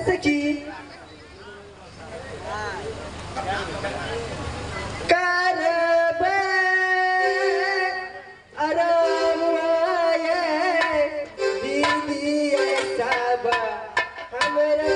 सखी करबे आराम आए दीदी सब हमरा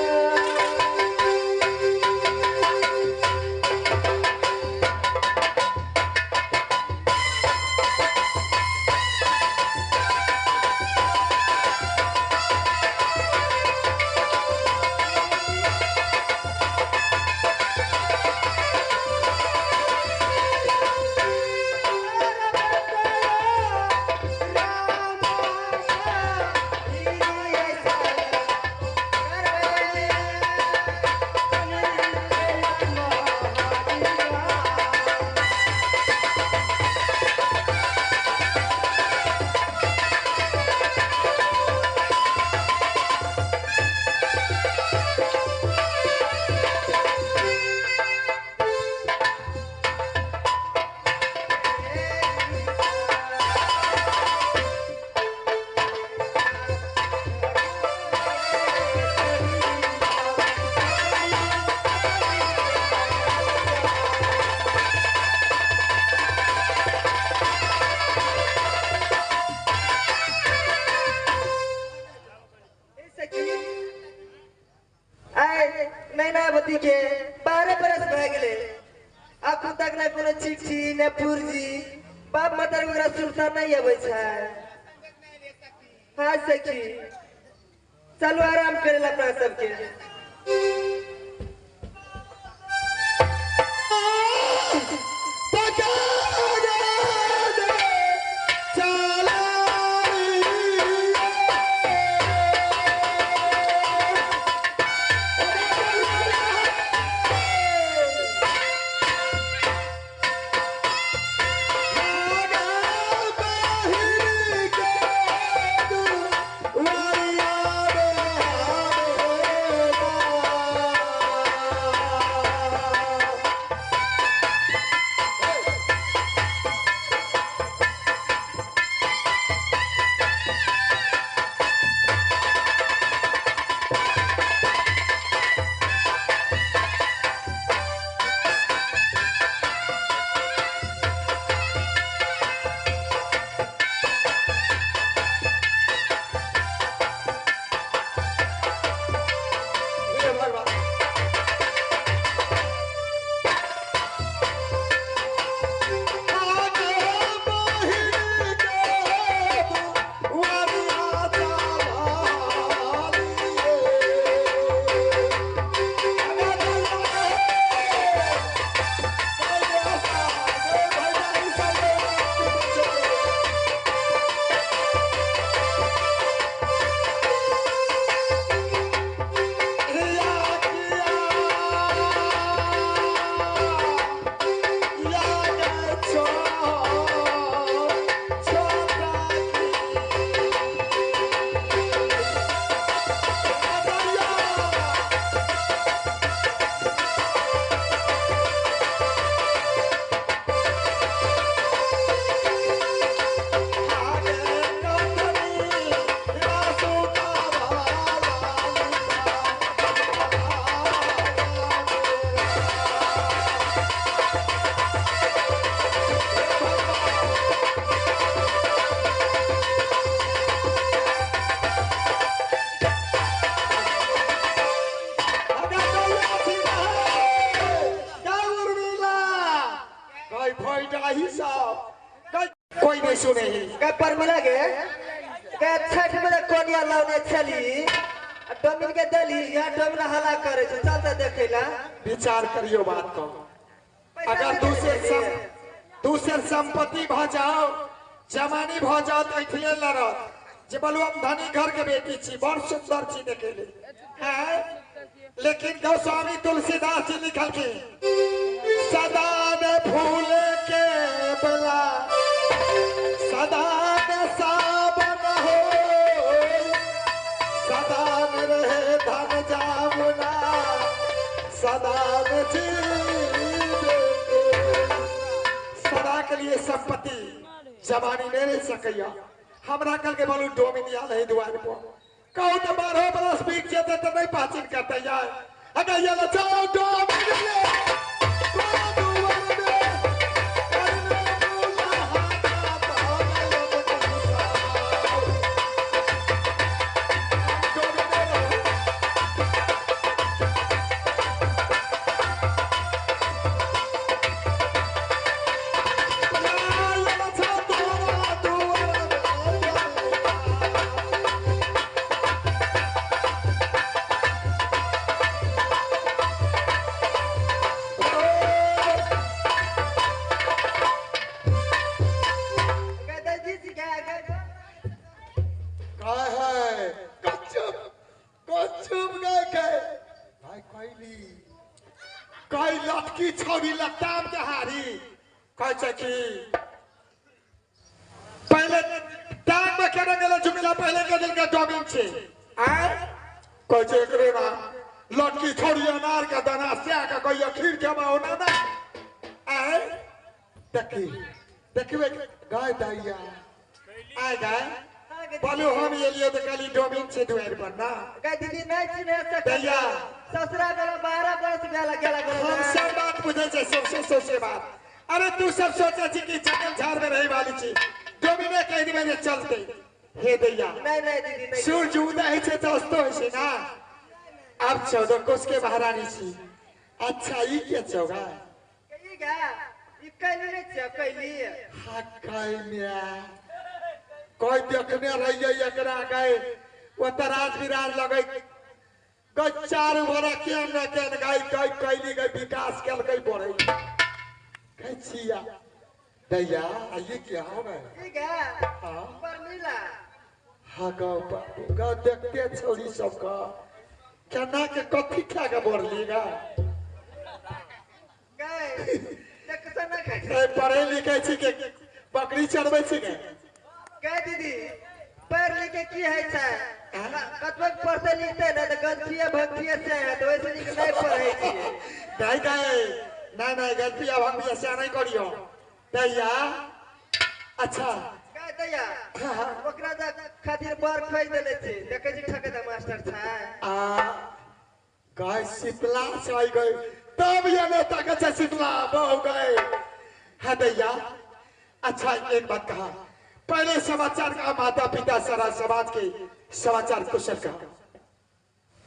नैनावती के 12 बरस भए गेलै, अखन तक नहि कोनो चिट्ठी ने पुर्जी, बाप मतारी ओकरा सुरसा नहि अबै छै। हाँ सखी चलू आराम करे ला अपना सबके। कोई नहीं सुने ही पर मिला गे के छठ में कोनिया लाउने छली डोमिन के देली या डोमिन हला करे छै, चलते देखेला। विचार करियो बात को, अगर दूसर संपत्ति भ जाओ, जमानी भ जाओ तो ऐठिए लड़त जे बोलू हम धनी घर के बेटी छी, बड़ सुंदर छी देखेले हैं। लेकिन गोस्वामी तुलसीदास जी लिखल के सदा ने फूल के बला सदा ने सावन हो सदा ने रहे धन जामुना सदा ने जीवे। सदा के लिए संपत्ति जवानी नहीं रह सकैया। हमरा कल के बोलू डोमिनिया नहीं दुआर पर कहू तो 12 बरस बीत जेतै तऽ नहि पहचान करतै यार। अगर ये लो चलो डोमिन ले तोरा दुआर में करने मुलाकात हो गयो लटकी छौड़ी लताम के हारी कहै छै कि पहिले टांग में केना गेलै झुमिला पहिले के दिल के डोमिन छै आय कहै छै एकरे ना लटकी छौड़ी अनार के दाना से के कहियो खीर के माओ ना ना आय देखी देखबे गाय दैया आय गाय बोलू हम एलियो तऽ कहली डोमिन छै दुआरि पर ना गाय दीदी नहीं चिन्ह सकै दैया ससुरा गेला 12 बरस भेला गेला हम सब बात बुझै छै सबसे सोचे बात। अरे तू सब सोचे छी कि जंगल झाड़ में रहे वाली छी डोमिने कहि देबै जे चलते हे दैया नहीं नहीं दीदी नहीं सूरज उदय होइ छै तऽ अस्तो होइ छै ना। आब 14 कोस के महारानी छी। अच्छा ई के छौ गाय ई गाय ई कैली नहीं छै कैली हा कैलिया कोई देखने रहिए एकरा गए ओतऽ राज विराज लगै गई चारू भरा केन न केन गाय गई कैली गई विकास केलकै बढ़ै कहै छिया दैया आइए क्या हो गए ई गाय हाँ परमिला हाँ गौ बाबू गौ देखते छौड़ी सबके केना के कथी खा के बढ़ली गा गाय देखसँ ना खाइ छै पढ़ै लिखै छी के बकरी चरबै छी के गाय दीदी पढ़ लिख के की है छै कतबो पढ़ते लिखते ना तऽ गलतिये भक्तिये से है तऽ वैसे नीक नहीं पढ़ै छियै नहीं गए नहीं नहीं गलती अब हम ऐसा नहीं करियो दैया। अच्छा गाय दैया ओकरा जा खातिर बर खोज देले छी देखै छी ठकेदा मास्टर छै आ गाय शीतला से गई तब ये नेता के छै शीतला बहु गए हाँ दैया। अच्छा एक बात कहा पहले समाचार का माता पिता सारा समाज के समाचार कुशल का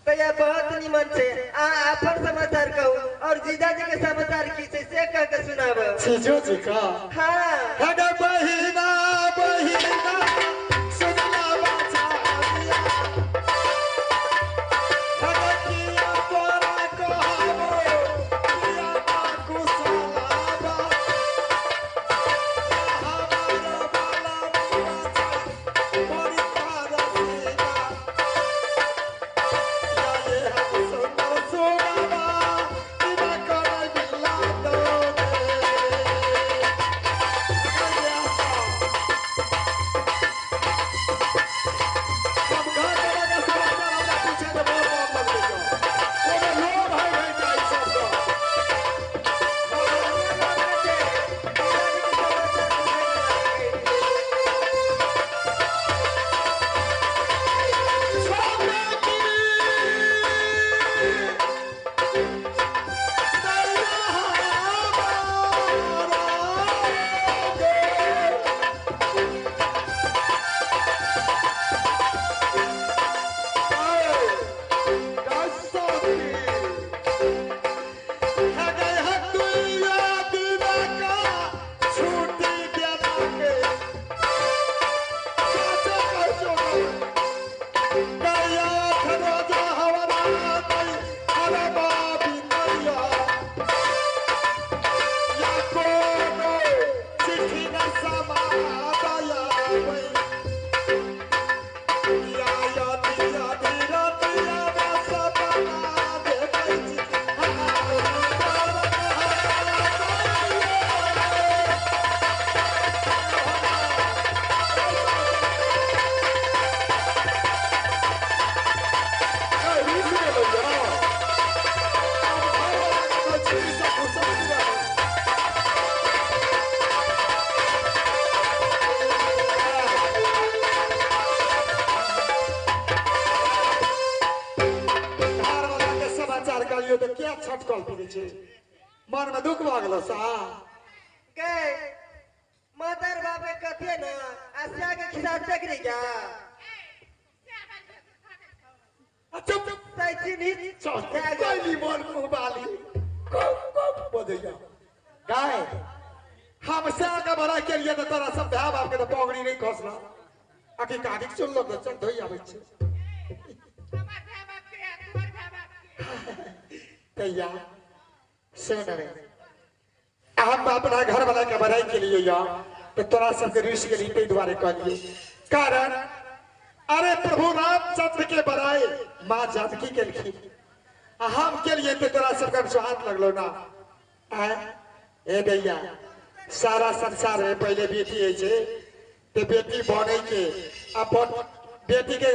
दैया बहुत निमन छै आ अपन समाचार कहू और जीजाजी के समाचार की छै से कह के सुनाब जीजो जी का हाँ अरे बहिना बहिना सुनला बाचा दिया अरे किया तोरा कहबो किया बा कुशलाबा हमारो बाला बुआ छै बड़ी पारसीना या ये हम सुंदर सुनावा बिना करे मिला दोगे। छटकल पीबै छी मन में दुख भऽ गेलो सा गए मदर बाप के कथे ना आसिया के खिसा देख रही क्या चुप सही नहीं चल कोई मन मुंह बाली कब कब बजैया गाय हमसे आगे बढ़ा के लिए तो तोरा सब भाई बाप के तो पगड़ी नहीं खसला आखिर काटी चल लोग चल धोई आबै छै हमर भाई बाप के तोहर भाई बाप के तैया सुन रे हम अपना घर वाला के बढ़ाई के लिए या तो तोरा सबके ऋषि के लिए ताहि दुआरे कहलिए कारण अरे प्रभु रामचंद्र के बड़ाई माँ जानकी के लिखी आ हम के लिए तो तोरा सबके सुहात लगलो ना आय ए भैया सारा संसार में पहले बेटी है छे ते बेटी बने के अपन बेटी के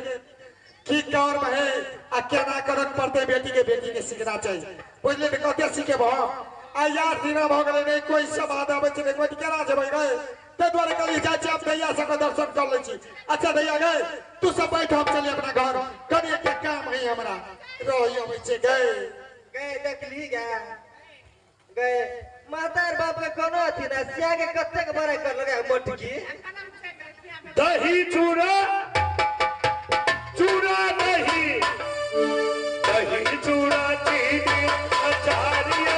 की कर्म है आ केना करक पड़ते बेटी के सीखना चाहिए बुझले तऽ कते सीखे भऽ आ यार दिना भऽ गेलै नहि कोई समाद आबै छै नहि कोई केना जेबै रे ताहि दुआरे कहलियै जाइ छी हम दैया सबके दर्शन कर लै छी। अच्छा दैया गए तू सब बैठ हम चलिए अपना घर कनि एकटा काम है हमरा रही अबै छै गए गए देखली गए गए माता बाप के कोनो अथी ना सिया के कतेक बड़ा कर लगे मोटकी दही चूड़ा चूड़ा दही दही चूड़ा चीनी अचारिये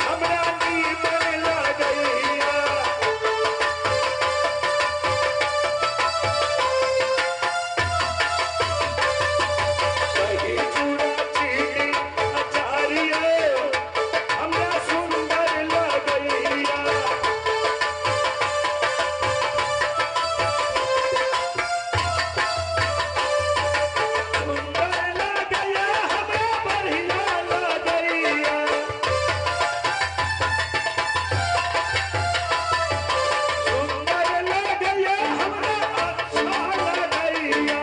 हमरा नीमन लगैया दही चूड़ा चीनी अचारिये हमरा सुंदर लगैया। सुंदर लगैया हमरा बढ़िया लगैया सुंदर लगैया हमरा अच्छा लगैया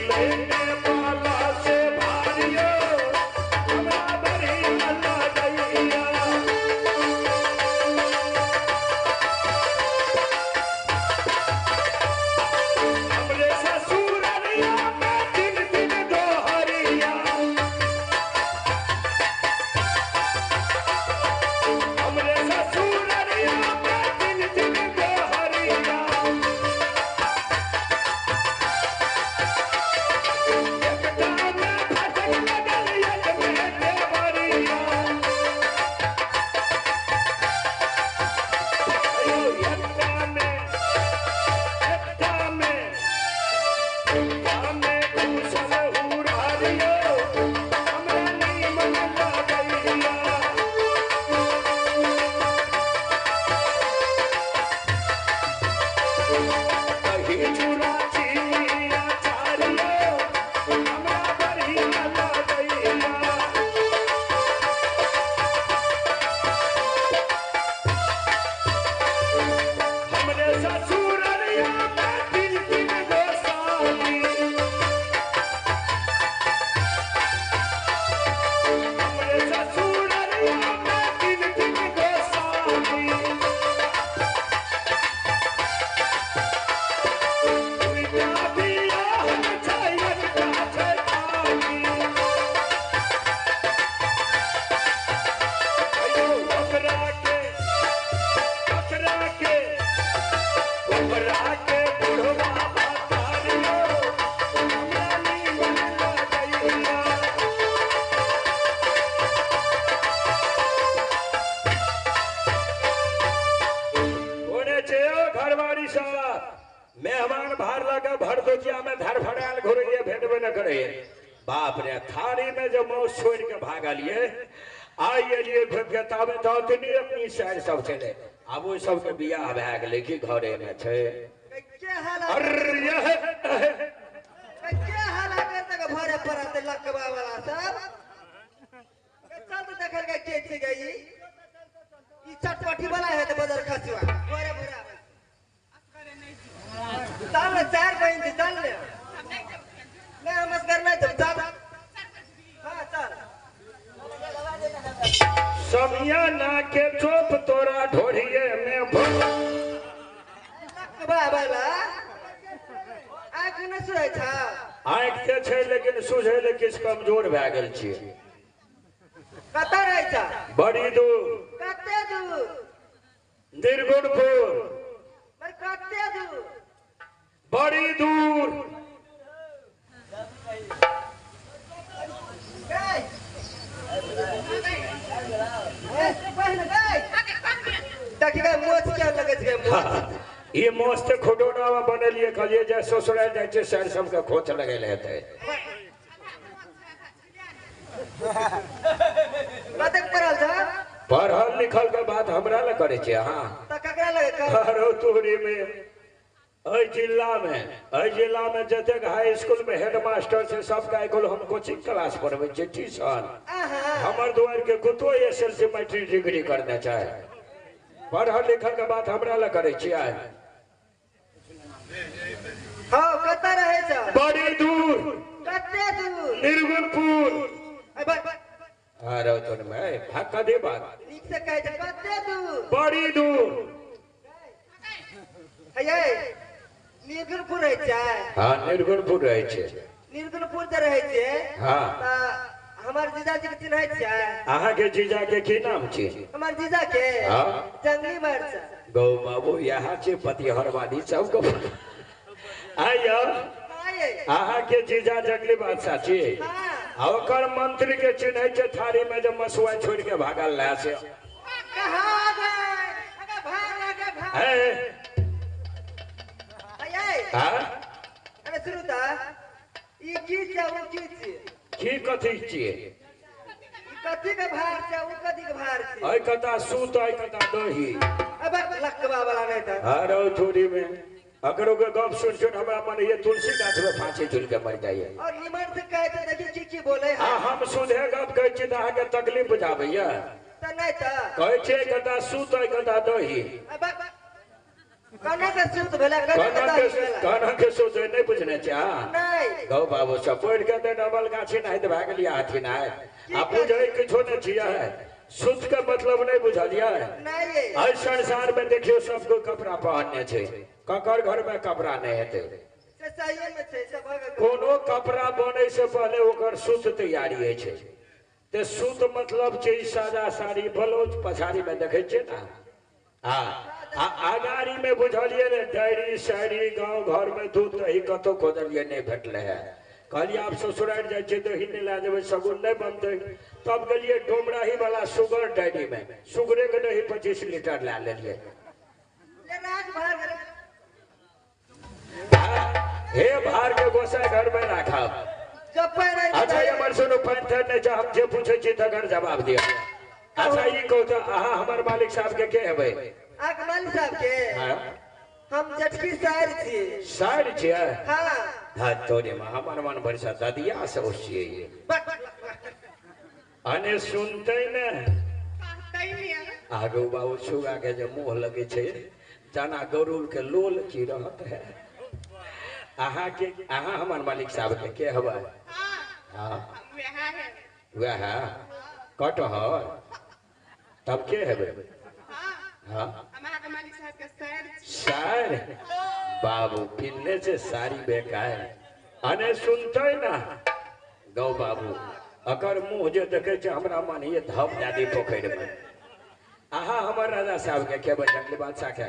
लेने वाला से भारियो हमरा बढ़िया लगैया। हमरे ससुररिया में दिन दिन दोहरिया हमरे ससुररिया में दिन दिन दोहरिया एकटा में फटक लगल एक में देवरिया अयो एकटा में एकटा में एकटा में घुसल हुरारियो हमरा नीमन लगैया। दही चूड़ा चीनी अचारियो हमरा बढ़िया लगैया। हमरे ससुररिया में दिन दिन गोसाली हमरे ससुररिया में दिन दिन गोसाली दुइटा बियाह छै एकटा छै खाली अयो ओकरा के ओकरा के ओकरा के बुढ़वा भतारियो हमरा नीमन लगैया। कोने छै ओ घरवारी सब मेहमान भार लगा भर दोचिया में धरफड़ायल घुरैये भेटबे न करैये। बाप रे थारी में जो मौस छोड़ के भागलिए आइ एलिए घुमि के ताबे तऽ ओतनी अपनी साइड सब छलै आब ओहि सबके बियाह भए गेलै कि घरे में छै। के हाल अरे यह के हाल कर तक भरे पड़त लकवा वाला सब चल तो देखल के के छै गई ई चटपटी वाला है त बदर खसुआ भरे भरे आबै चल ने चार बहिन छै चल ने नहीं हम असगर नहीं जब चल हां चल समियाना के चोप तोरा ढोरिये में भो लकवा वाला आँख न सुनै छ। आँखि तऽ छै लेकिन सुझै ले किछु कमजोर भए गेल छियै। कतऽ रहै छ? बड़ी दूर। कते दूर? निर्गुणपुर। पर कते दूर? बड़ी दूर। ई मोछ तऽ खुडौना मे बनेलियै, कहलियै जे ससुराल जाइ छै सर सबके खोच लगेले हेतै। कतेक पढ़ल छ? पढ़ल लिखल के बात हमरा लए करै छियै अहाँ? तऽ ककरा लगे? अरे तोरी में एहि जिला में जतेक हाई स्कूल में हेड मास्टर छै सबके आइ काल्हि हम कोचिंग क्लास पढ़बै छियै, ट्यूशन। हमर दुआरि के कुतो एसएलसी मैट्रिक डिग्री करने छै। पढ़ल लिखल के बात हमरा लए करै छियै? हँ, कतऽ रहै छ? बड़ी दूर। कते दूर? निर्गुणपुर। अरे तोर में भाग दे बात नीक से कहै छै, कते दूर? बड़ी दूर। हे निर्गुणपुर रहै छै? हाँ, निर्गुणपुर रहै छै। निर्गुणपुर जे रहै छै। हाँ। तऽ हमर जीजाजी के चिन्है छियै? अहाँ के जीजा के की नाम छै? हमर जीजा के? हाँ। जंगली मार छै। गौ बाबू यहाँ छै पतिहर वाली सब गौ। आइयो अहाँ के जीजा जंगली बादशाह छी? हाँ। आ ओकर मंत्री के चिन्है छै थारी में जब मसुआ छोड़ के भागल रहे से। कहाँ गए? अगे भाग, अगे भाग। हे हाँ? अरे सुनू तऽ, ई की छै ओ की छै? की कथी छियै? ई कथी के भार छै ओ कथी के भार छै? अइ कता सूत अइ कता दही। अबे लकवा वाला नहि तऽ। अरे थोड़ी में अकरो के गप सुन सुन हमरा मन ये तुलसी गाछ में फांसी झूल के मर जाइए। और निमन से कहै छै, देखी की की बोले। आ हम सुधे गप कहै छी तऽ अहाँके तकलीफ बुझाबैया। तऽ नहि तऽ कहै छियै कता सूत अइ कता दही। अबे कना के सूत भेलै, कना के दही भेलै? कना के सूत नहि बुझने छै अहाँ? नहि। गौ बाबू सब पढ़ि के तऽ डबल गाछी नाहित भए गेलियै हाथी नाहित। आ बुझै किछो नहि छियै। सूत के मतलब नहि बुझलियै? नहि। एहि संसार में देखियौ सब कोई कपड़ा पहनने छै, ककर घर में कपड़ा नहि हेतै? से सहिए में छै, सब भऽ गेल। कोनो कपड़ा बनै से पहले ओकर सूत तैयारी होइ छै। तऽ सूत मतलब छै सादा साड़ी ब्लाउज पछाड़ी में देखै छियै ने। हाँ, आ अगाड़ी में बुझलियै ने डायरी साड़ी गाँव घर में दूध दही कतौ खोजलियै नहि भेटलै है। कहलियै आब ससुरारि जाइ छियै दही नहि लए जेबै सगुन नहि बनतै। तब गेलियै डोमराही वाला सुगर डायरी में सुगरे के दही 25 लीटर लए लेलियै। हे भार के गोसाई घर में राखब। अच्छा ये हमर सुनू पानि थानि नहि छै, हम जे पूछै छी तकर जवाब दिअ। अच्छा ई कहू तऽ अहाँ हमर मालिक साहब के के हेबै? अहाँके मालिक साहब के? हाँ। हम जटकी सार छियै। सार छियै? हाँ। हाँ तोरे में हमर मन भरिसा ददिया सब छियै ये। अने सुनतै ने आगू बाबू सुगा के जे मुँह लगै छै जना गरुड़ के लोल की रहत है। अहाँ के अहाँ हमर मालिक साहब के के हेबै? हाँ वएह कटहर तब के हेबै? हाँ सार बाबू पिन्ने से साड़ी बेकार। अने सुनतै ना गौ बाबू अकर मुँह जे देखै छै हमरा मन ये धप दए दी पोखरि में। अहाँ हमर राजा साहब के खेबै जंगली बादशाह के?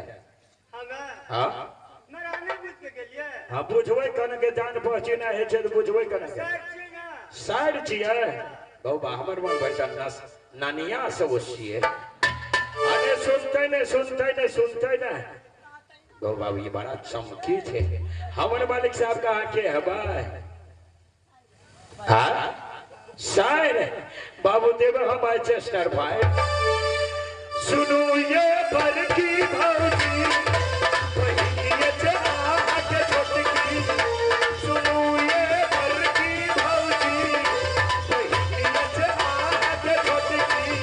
हाँ हाँ बुझबै कन के जान पहची नहि होइ छै तऽ बुझबै कन के सार छियै। गौ बा हमर मन भैसा नानिया सब छियै। अरे सुनतै नहि सुनतै नहि सुनतै नहि। गौ बाबू ये बड़ा चमकी छै। हमर मालिक साहब कहाँ के हेबै? हाँ सार बाबू देवे हम आइ चेस्टर भाई। सुनू ये बड़की भौजी बहिनी जे अहाँके छोटकी। सुनू ये बड़की भौजी बहिनी जे अहाँके छोटकी।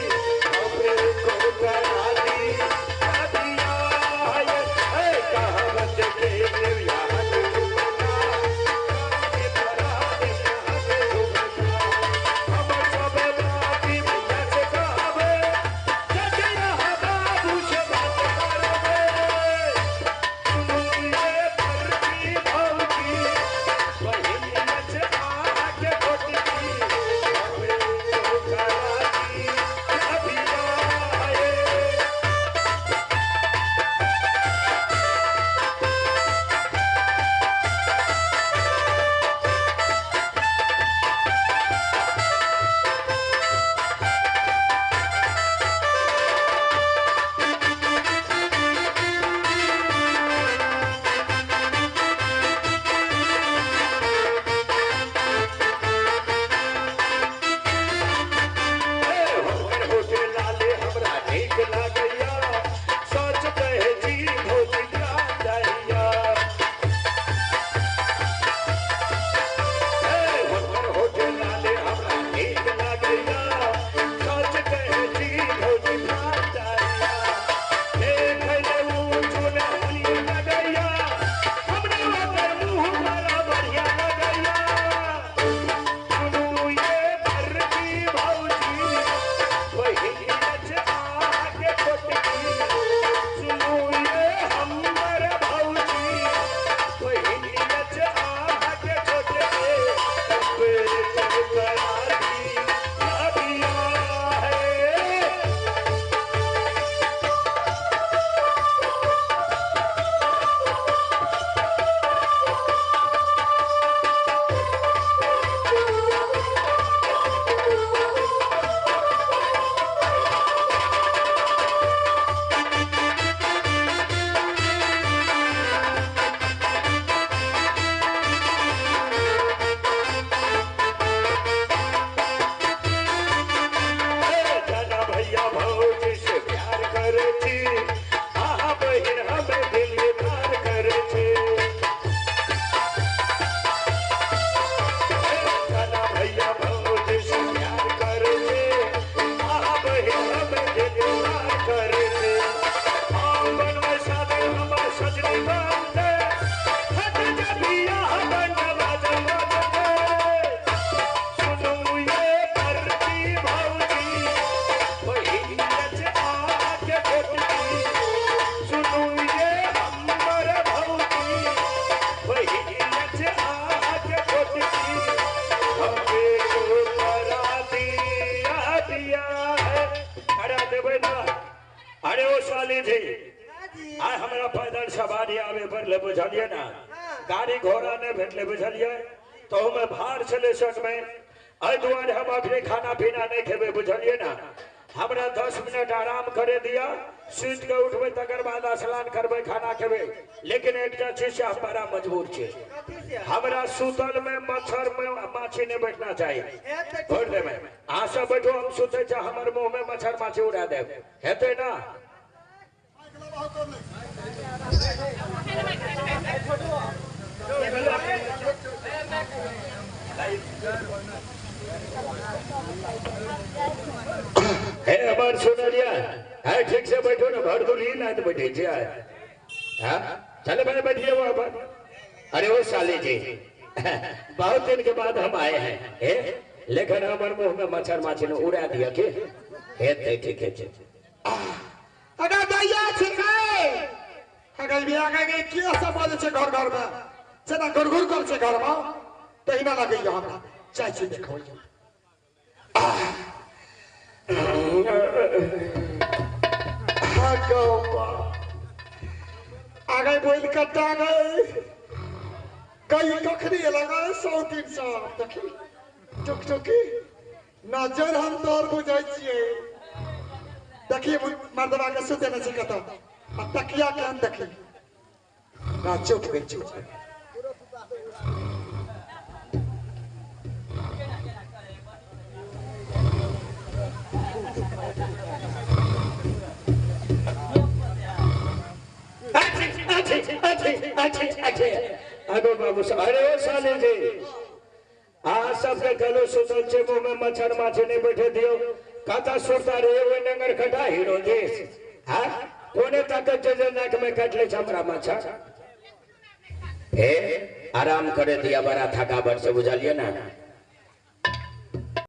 कहावत के जी हाँ जी आइ हमरा पैदल सवारी आवे पड़ले बुझलियै ना, गाड़ी घोड़ा नहीं भेटले बुझलियै, तो हमें भार छले संग में, एहि दुआरे हम अखने खाना पीना नहीं खेबै बुझलियै ना। हमरा 10 मिनट आराम करे दिया, सुति के उठबै तकर बाद स्नान करबै खाना खेबै। लेकिन एकटा चीज से हम बड़ा मजबूर छी, हमरा सुतल में मच्छर में माछी नहीं बैठना चाहिए। भोर देबै अहाँ सब बैठो, हम सुतै छी, हमर मुँह में मच्छर माछी उड़ा देब, हेतै ना? हे हमार सुनलिया है, ठीक से बैठो ना, भर दूरी ना तो बैठे छी। हाँ चले भाई बैठिए वहाँ पर। अरे वो साले जी बहुत दिन के बाद हम आए हैं, हे लेकिन हमार मुंह में मच्छर माछी ने उड़ा दिया के हे ठीक है। अगर दैया छिकै अगर बियाह के के सब बाजै छै घर घर में, जेना घुर कर छै घर में तहिना लगैया हमरा। चाय छी देखो आगे बोल कटा गए कई कखनी लगा 100-300 देखी टुकटुकी नजर हम तोर बुझै छियै। देखिए मर्दवा के सुते नहीं छै कतौ, आ तकिया केहन देखी ना, चुप गई चुप। अरे बाबू अरे ओ साले जी अहाँ सबके कहलो सुतल छै मुँह में मच्छर माछी नहीं बैठे दियो, कतऽ सुरता रे ओहि नंगर कटा हीरो जी। हाँ कोने ताकत छै जे नाक में काटि लै छै हमरा मच्छर। हे आराम करे दिया, बड़ा थकावट से बुझलियै ना।